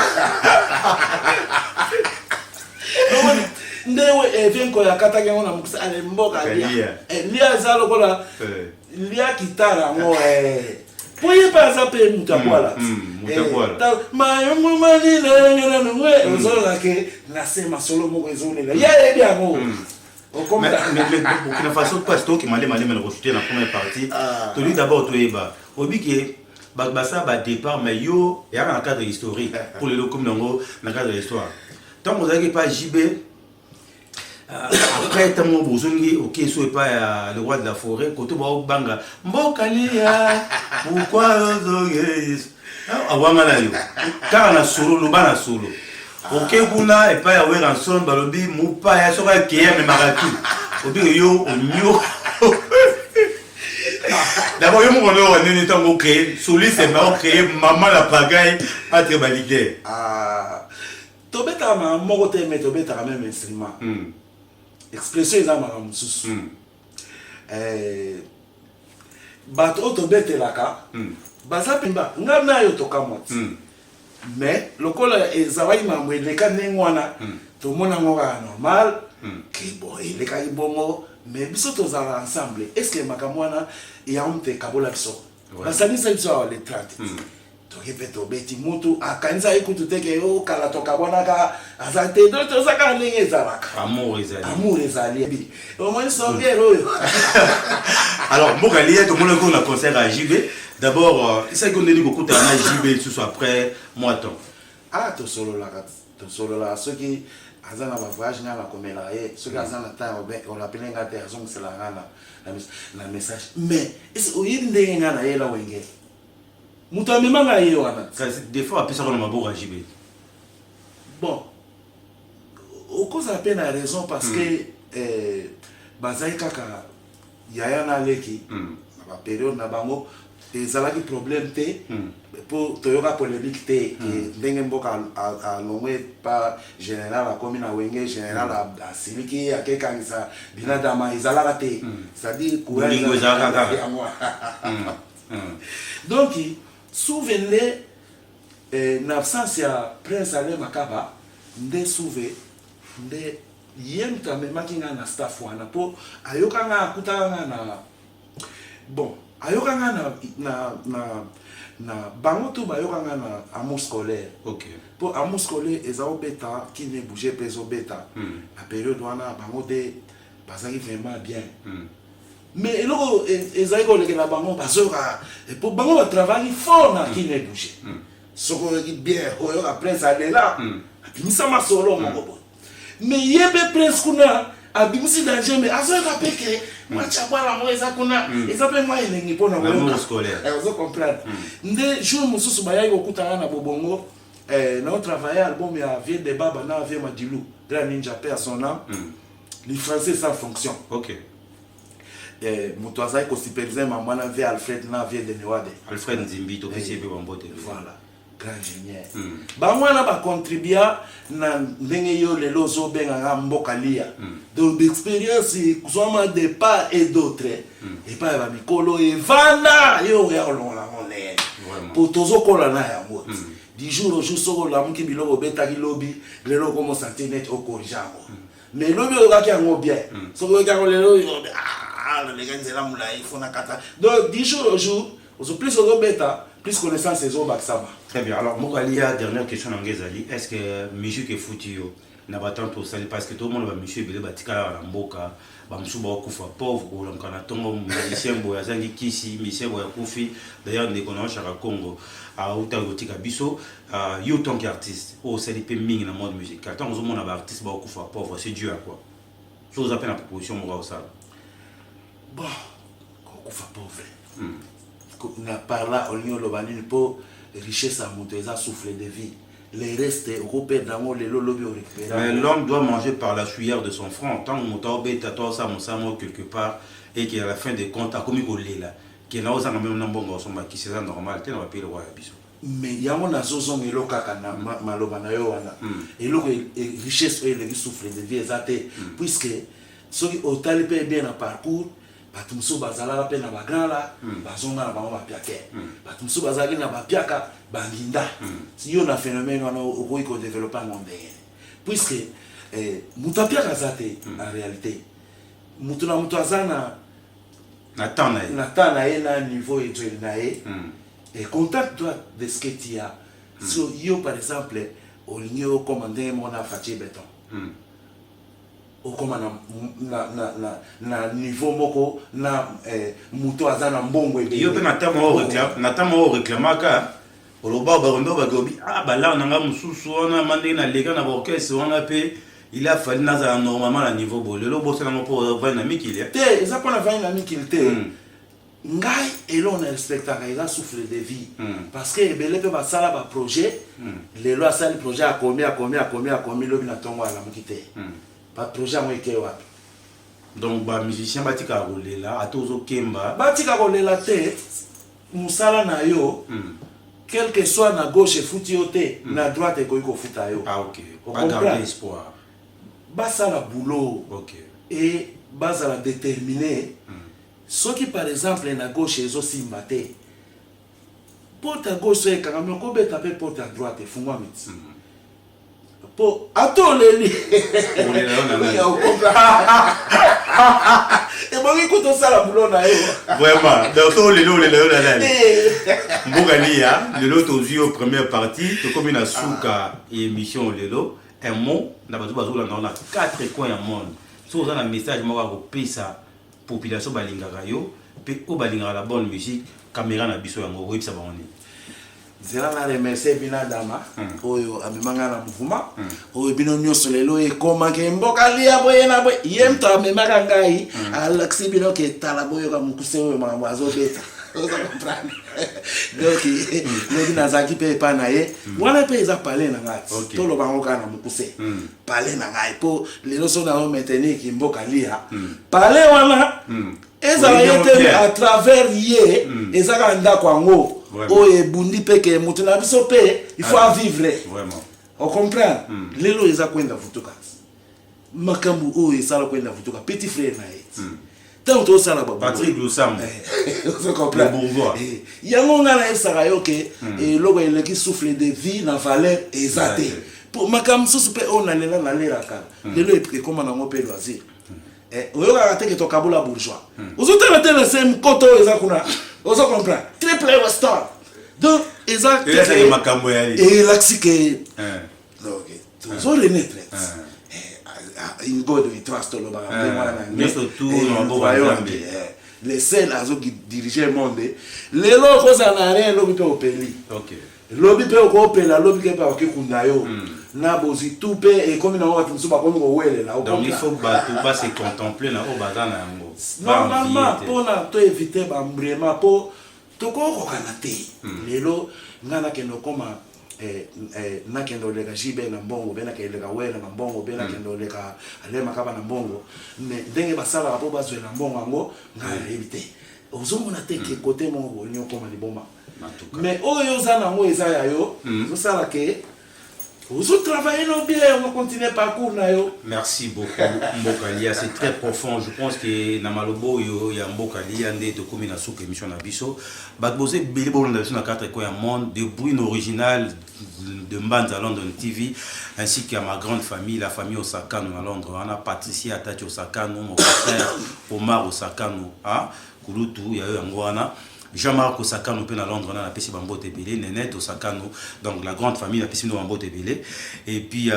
nde vie nkoyo akataki yango na mokuse ale mboka lia. Lia. Lia eza lokola lia kitara yango, po ye mpe aza mpe moto abwala. Moto abwala. Mayomomanilengenanwe ozoloka ke na se masolo moko ezolela, ye ayebi yango. Mais Burkina Faso, parce que malema malema na kochuter na première partie. Toli d'abord toyeba oyebi ke bato basala badépart, mais yo eyaka na cadre historique pour lelo komi nango na cadre ya histoire. Ntango ozalaki epa JB, après ntango bozongi oke so epai ya le roi de la forêt, koto baobanga mboka lia, pourquoi ozongi awanga na yo kaka na solo, loba na solo, oke kuna epai ya Werrason, balobi mopaya soki akei amemaka tu obike yo onyo. D'abord yo moko nde nini ntango ocrée soliste, mais ocrée mama na pagaille entre baleader? Ah, tobetaka makambo moko te, mais tobetaka même instrument. Expression eza makambo mosusu. Bato oyo tobetelaka baza pemba nga na yo, tokamwa ti. Mais lokola ezalaki makambo eleka ndenge wana, tomona yango kaka normal ke bon, elekaki bongo. Mais biso tozalaka ensemble. Est ce que makambo wana yango moto ekabola biso? Basangisa biso awa le 30, toke mpe tobeti. Mutu akanisa ye kutu te ke okala tokabwanaka, aza te. Donc toza kaka ndenge ezalaka. Amour ezali. Amour ezali, omoni songere oyo. Alors mboka lia, tomonaki oyo na concert ya JB. D'abord esaki ondeni kokutana na JB lisusu après mwa temps? Ah, tosololaka, tosololaka. Soki aza na bavoyage, ngai nakomelaka ye. Soki aza na temps olapele ngai te, azongiselaka ngai na message. Mais ese oyebi ndenge ngai nayela Wenge, moto amema ngai ye wana. Kasi des fois apesaka na maboko ya JB. Bon, okozala mpe na raison, parce que bazali kaka yaya na leki. Na bapériode na bango ezalaki problème te, mpo toyoka polémique te ke ndenge mboka alongwe pa général, akomi na Wenge, général asiliki, akekangisa binadama, ezalaka te. C'est-à-dire courant Bolingo ezalaka kaka. Yango. Donc souve nde na absence ya prince Alain Makaba, nde souve nde ye moto amemaki ngai na staff wana, mpo ayoka ngai, akutaka ngai na bon, ayoka ngai na bango to bayoka ngai na amour scolaire. Mpo amour scolaire eza obeta kine bouge mpe ezobeta na période wana, bango nde bazalaki vraiment bien. Mais eloko ezalaki kolekela bango, bazoyoka po bango batravaillaki fort na kine bouge. Soki oyoki bien, oyoka prince alela, abimisa masolo moko boye. Mais ye mpe prince kuna. Abimisi danger, mais azoyoka mpe ke mwa chabwala moko eza kuna, eza mpe mwa elengi mpona L'amour koyoka. scolaire. Ozo comprendre. Nde jour mosusu bayaki kokutana na Bobongo, nao travaille album ya Vieux de Baba na Vieux Madilu, grand ninja, paix à son âme. Le français sans fonction. Moto azalaki kosupervise mama na Vieux Alfred na Vieux de Newade. Alfred Nzimbi, topesi ye mpe bambote. Voilà, grand ingénieur. Bango wana bacontribua na ndenge yo lelo ozobenganga mboka lia. Donc d'expérience ezwama de part et d'autre epai ya bamikolo, evanda yo oya kolongola yango ndenge po tozokola na yango ti du jour au jour. Soki olamuki, biloko obetaki lobi, lelo okomosentir neti okorige yango, mais lobi oyokaki yango bien. Soki oyoki yango lelo, ah, naleka nzela molai, fo nakata. Donc du jour au jour, ozo plus ozobeta, plus connaissance ezobakisama. Très bien. Alors, Mokalia, dernière question na ngezali. Est-ce que musique efuti yo na batemps tosali? Parce que tout le monde ba monsieur ebele batikala na mboka, bamosusu bakokufa pauvre, kolamuka na ntongo, musicien boye azangi kisi, musicien boye akufi. D'ailleurs, ndeko na Chaka Congo auta kotika biso. Yo tant qu'artiste oyo osali mpe mingi na monde musical, ntango ozomona baartiste bakokufa pauvre, c'est dû à quoi? So oza mpe na proposition moko akosala? Bon, kokufa pauvre, na par là olingi oloba nini? Mpo richesse ya moto eza souffle de vie, le reste okoperdre yango lelo, lobi orécupérer. Mais l'homme doit manger par la sueur de son front. Ntango moto aobeta to aosala mosala moko quelque part et qu'à la fin des comptes akomi kolela ke na ozanga même na mbongo osomba kisi, eza normal te na bapays lokola ya biso. Mais yango nazozonga eloko kaka na maloba na yo wana. Eloko richesse oyo eleki souffle de vie eza te, puisque soki otali mpe bien na parcours, bato mosusu bazalaka mpe na bagrand la, bazonga na bango bapiake. Bato mosusu bazalaki na bapiaka banginda. Yo na phénomène wana okoki kodévelopper yango ndenge, puisque moto apiaka aza te. En réalité, moto na moto aza na na temps na ye. Na temps na ye, na niveau ezweli na ye. Et contente toi de ce que tu as. So yo par exemple olingi okoma ndenge moko na Fatshi Béton, okoma na niveau moko na moto aza na mbongo ebele. Yo mpe na ntango oyo réclamaka, oloba bakondo bakobi, ah, balare na nga mosusu wana ma ndenge naleka na baorchestre wana mpe il a fallu nazala normalement na niveau boye. Lelo bosalango mpo ovandi na mikili. Te, eza mpona vandi na mikili te. Ngai eloko na respectaka eza souffle de vie, parce que ebele mpe basala baprojet. Lelo asali projet, akomi, akomi, akomi, akomi, lobi na ntongo alamuki te. Baprojet yango eke wapi? Donc bamusicien batikaka kolela ata ozokemba. Batika kolela te. Mosala na yo, quel que soit na gauche efuti yo te, na droite ekoki kofuta yo. Ah, ok, bagarde espoir. Basala boulot et bazala déterminé. Soki par exemple na gauche ezosimba te, porte ya gauche so ekangami, okobeta mpe porte ya droite efungwami ti po ata oleli. Olela yo na nani? Ebongi kuta osala boulot na yo. Vraiment, donc to oleli, olela yo na nani? Mboka lia, lelo tozwi yo première partie, tokomi na suka émission. Lelo un mot na bato bazolanda na quatre coins ya monde. So oza na message moko ya kopesa population balingaka yo mpe oyo balingaka la bonne musique, caméra na biso yango, oyebisa bango nini? Nzela na remercier bino, Adama oyo amema ngai na mouvement oyo. Bino nyonso lelo ekomaki mboka lia boye na boye, ye moto amemaka ngai, alakisi bino ke tala, boyoka mokuse oyo makambo azobeta. Oza comprendre? Donc lobi nazalaki mpe epai na ye wana, mpe eza palais na ngai. Toloba yango kaka na mokuse, palais na ngai, mpo lelo so nazo maintenir mboka lia, palais wana ezala ye te, à travers ye eza kaka ndako yango oyo ebundi mpe ke moto na biso mpe il faut avivre. Ocomprendre? Lelo eza Kwenda Vutuka, makambo oyo esala Kwenda Vutuka, petit frère na ye, ntango tozosala. Patrick Lusambo. Yango ngai nayebisaka yo ke eloko eleki souffle de vie na valeur eza te, po makambo mosusu mpe oyo nalela nalelaka lelo ekóma nango mpe loisir. Oyokaka te ke tokabula bourgeois, ozotala te na se mokoto oyo eza kuna. Ozo comprendre? Triple Weston, donc eza makambo elakisi ke donc tozo renaître. In God we trust, tolobaka mpe mwana le seul azodirige monde. Lelo okozala na rien, elobi mpe opeli. Lobi mpe okopela, lobi ke mpe bakokunda yo na bozwi tu mpe ekomi nango, bato mosusu bakomi kowelela. Donc il faut bato ba se contempler na oyo baza na yango. Normalement, mpona to éviter baembrema, mpo tokokokana te. Lelo ngai nakende okoma nakende oleka JB na mbongo, mpe nakende oleka Wera na mbongo, mpe nakende oleka Ale Makaba na mbongo, mais ndenge basalaka mpo bazwela mbongo yango, ngai nayebi te. Ozomona te ke kote moko bolingi okoma liboma, mais oyo oza nango eza ya yo, ozosala ke ozotravailler no bien, okocontinue parcours na yo. Merci beaucoup, Mboka Lia. C'est très profond. Je pense que na malobo oyo ya Mboka Lia nde tokomi na suka émission na biso. Bato boza ebele bolanda biso na quatre coins ya monde, de Brune Original de Mbanza London TV, ainsi qu'à ma grande famille, la famille Osakano na Londres wana, Patricia Atati Osakano, mon frère Omar Osakano, ah kulutu ya yo yango wana, Jean-Marc Osakano mpe na Londres wana, napesi bambote ebele, Nenette Osakano, donc la grande famille, napesi bino bambote ebele. Et puis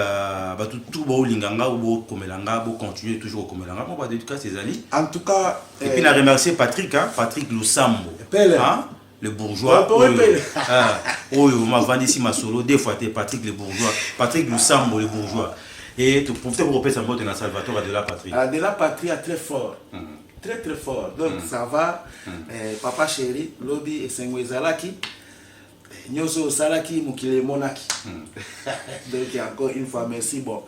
bato tu baolinga nga, bokomela nga, bocontinue toujours kokomela nga mo badédicace ezali. En tout cas, et puis na remercier Patrick, hein, Patrick Lusambo. Pele. Hein, le bourgeois. Ouais, oyo, Pele. Ah, oyo vraiment avandisi masolo deux fois te. Patrick le bourgeois, Patrick Lusambo le bourgeois. Et tu profite pour kopesa mbote na Salvatore de la Patrie. Ah, de la patrie, très fort, très très fort. Donc ça va, papa chéri. Lobi esengo ezalaki, nyonso osalaki, mokili emonaki. Donc encore une fois, merci. Bon,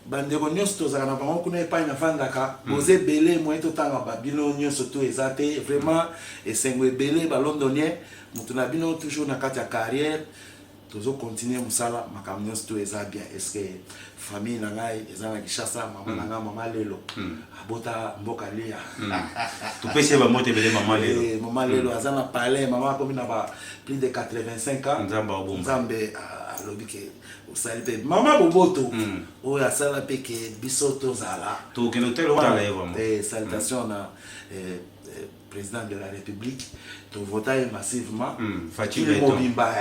bandeko nyonso tozalaka na bango kuna epai navandaka, boza ebele, moye totanga babino nyonso to eza te. Vraiment esengo ebele, balondonien, moto na bino toujours na kati ya carrière, tozocontinue mosala, makambo nyonso to eza bien. Est ce que famille na ngai eza na Kinshasa, mama na ngai, mama Lelo, abota Mboka Lia. Topesi ye bambote ebele, mama Lelo. Mama Lelo aza na palais, mama akomi na ba plus de 85 ans. Nzambe abomba. Nzambe alobi ke osali mpe mama boboto oyo asala mpe ke biso tozala. Tokende hotel otala ye vraiment. Salutation na président de la République, tovota ye massivement. Fatshi Kili Béton. mobimba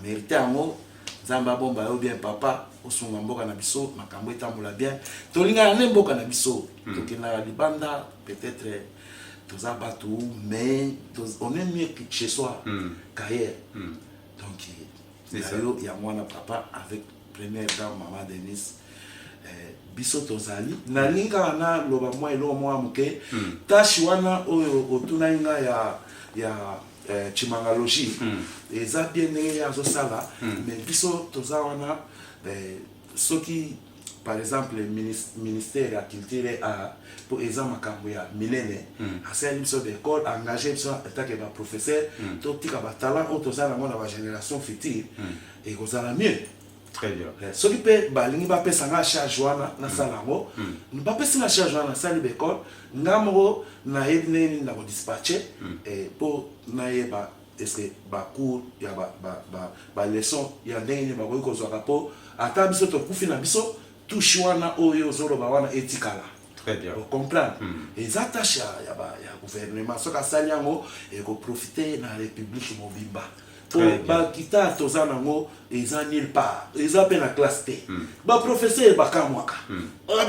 amérite yango. Nzambe abomba yo bien, papa, osunga mboka na biso, makambo etambola bien. Tolingaka nde mboka na biso. Tokendaka libanda, peut-être toza bato, mais on est mieux que chez soi qu'ailleurs. Donc C'est ça. yo yango wana, papa, avec première dame, mama Denis, biso tozali. Nalingi kaka naloba mwa eloko mwa moke. Tâche wana oyo otunai nga ya chimangalogie, eza bien ndenge ye azosala, mais biso toza wana, soki par exemple ministère ya culture et art, mpo eza makambo ya minene, asali biso baécole, engage biso etake baprofesseur, totika batalent oyo toza nango na bagénération future, ekozala mieux. Très bien. Soki mpe balingi bapesa nga charge wana, nasala yango. Bapesi nga charge wana, nasali baécole, nga moko nayebi ndenge nini na kodispatche mpo nayeba est-ce bacours ya baleçon ya ndenge nini bakoki kozwaka, mpo ata biso tokufi na biso, touche wana oyo ozoloba wana etikala. Très bien. Ocomprendre? Eza tâche ya gouvernement. Soki asali yango, ekoprofite na république mobimba, po Très bien. baguitare toza nango eza nulle part, eza mpe na classe te. Baprofesseur bakamwaka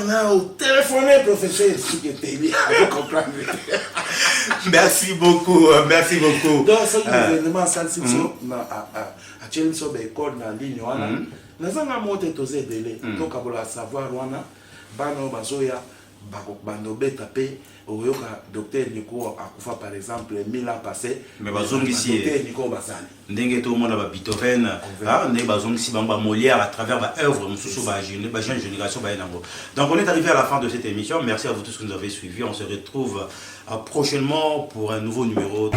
na telefone, professeur soki eteli azocomprendre te. Merci beaucoup, merci beaucoup. Donc soki gouvernement asalisi biso, atieli biso baécole na ligne wana, nazanga mo te, toza ebele, tokabola savoir wana, bana oyo bazoya banda obeta mpe okoyoka docteur Nico akufa par exemple 1000 ans passé. Mais bazongisi ye. Docteur Nico bazali. Ndenge tomona ba Beethoven, ah, ndenge bazongisi bango ba Molière à travers ba œuvre mosusu, ba jeune génération baye nango. Donc on est arrivé à la fin de cette émission. Merci à vous tous qui nous avez suivis. On se retrouve prochainement pour un nouveau numéro.